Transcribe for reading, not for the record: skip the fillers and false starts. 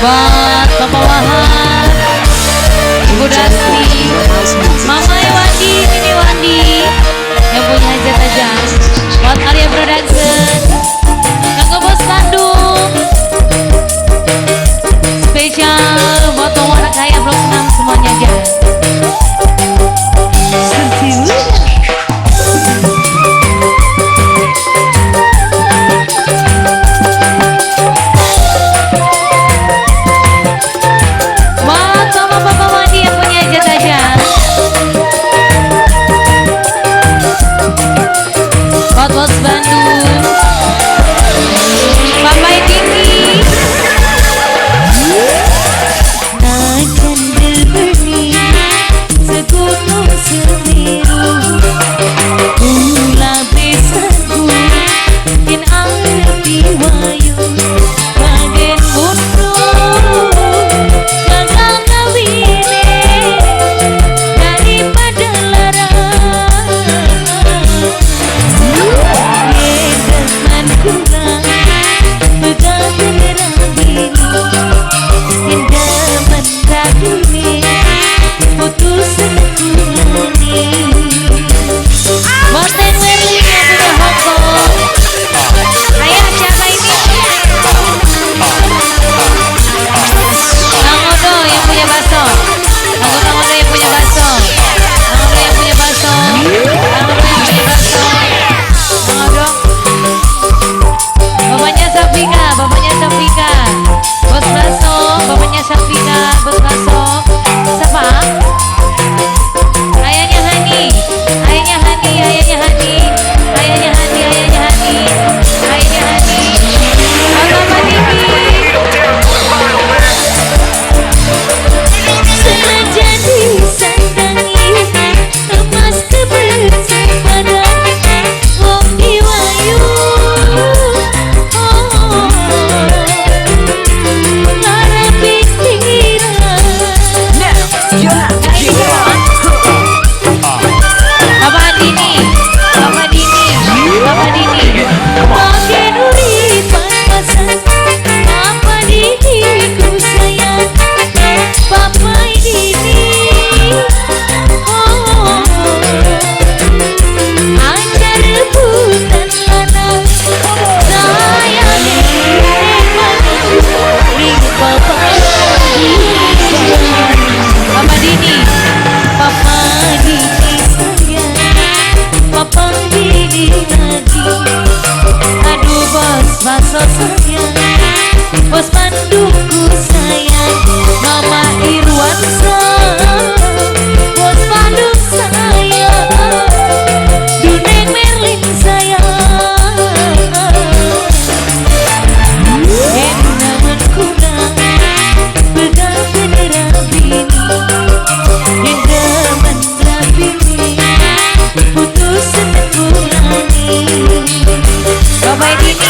Buat Bapak Wahab, Ibu Dasti, Mama Wandi, Mini Wandi yang punya hajat aja. Buat Arya Production, Kanggo Bos Bandung. Spesial buat orang kaya Blok 6 semuanya aja. Buat Mama Papa Wandi yang punya hajat aja. Buat Bos Bandung, Papa Dini. Segunung Semeru, gula besaku, yen arep diwayu, bagen mundur, gagal kawine daripada lara. Yen demen kula, pegaten rabine, yen demen rabine, putus kulane. Boten Werlin yang punya Hongkong. Ayo siapa ini? Kang Odo yang punya bakso. Kang Odo yang punya bakso. Kang Odo yang punya bakso. Kang Odo yang punya bakso. Kang Odo. Bapaknya Safika, bapaknya Safika. Bos bakso, bapaknya Safika, bos bakso. Siapa? Ayahnya Hani, ayahnya Hani, ayahnya Hani, ayahnya Hani, ayahnya Hani, ayahnya Hani. Mama Dini. Jadi sandangi emas kebersamaan wong diwayu. Oh, lara pikiran. Bapak Dini, Bapak Dini, Bapak Dini. Pakai nuri pas-pasan, Papa Dini ku sayang, Papa Dini. Oh, aja rebutan lanang, sayang ring Papa Dini. Papa Dini, Papa Dini sayang, Papa Dini lagi. Aduh bos bakso sayang, bos Bandungku sayang, Mama Irwan sayang, bos Bandung sayang, Duneng Merlin sayang. Enaman kuna, pegaten rabini, yen demen rabini, putus kulani. Bapak Dini,